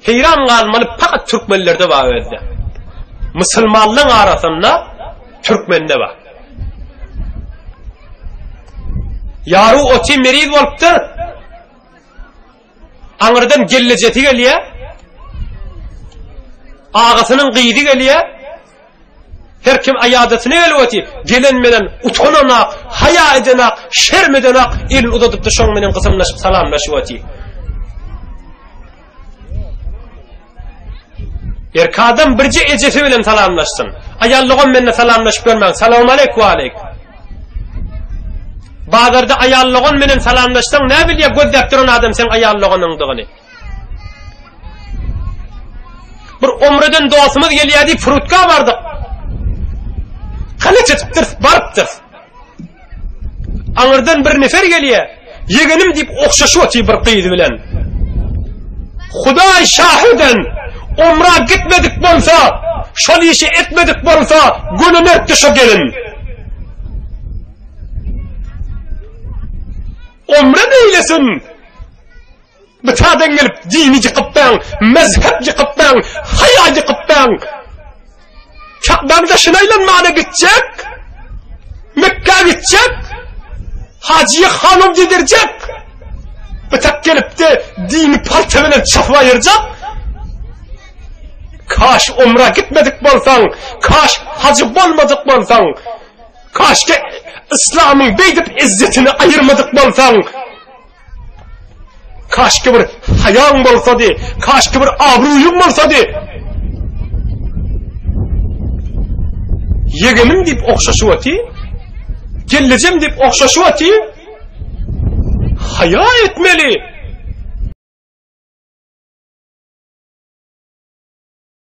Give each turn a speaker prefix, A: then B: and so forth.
A: Heýran galmaly pakat türkmenlerde bar özde. Musulmanlaryň arasynda türkmende bar. Ýaru oty meriz bolupdyr. Aňyrdan gellejesi gelýär. Agasynyň gyzy gelýär. Her kim aýadatyna gelip otyr. Gelen menen utananak, haýa edenak, şerm edenak elini uzadypdy şoň menen gysymlaşyp salamlaşyp otyr. Erkek adam birje ejesi bilen salamlaşsyn. Aýallygam mende salamlaşyp görmäň. Salam aleyk we aleyk. Bazarda aýallygan menen salamlaşsaň nä bilýär gözläp duran adam seň aýallyganyňdygyny. Bir omreden dostumyz gelýär diýip frutka bardyk. Kale çetipdir, barypdyr. Aňyrdan bir nefer gelýär. Ýegenim diýip okşaşyp otyr bir gyz bilen. Hudaý şahiden omra gitmedik bolsa, şol işi etmedik bolsa, gönünertdi şo gelin. Omra neýlesin? Bitadan gelip dini ýykypdaň, mezhep ýykypdaň, haýa ýykypdaň. Ka'baň daşyna aýlanmana gitjek. Mekka gitjek. Hajyýa hanym diýdirjek. Bitak gelipdi, dini palta bilen çapyp aýyrjak. Kaş umra gitmedik bolsaň, kaş hajy bolmadyk bolsaň, kaşke yslamyň beýdip izzetini aýyrmadyk bolsaň, Kaşki bir haýaň bolsady, kaşki bir abruýuň bolsady. Ýegenim diýip ogşaşyp oty, gellejem diýip ogşaşyp oty. Haýa etmeli.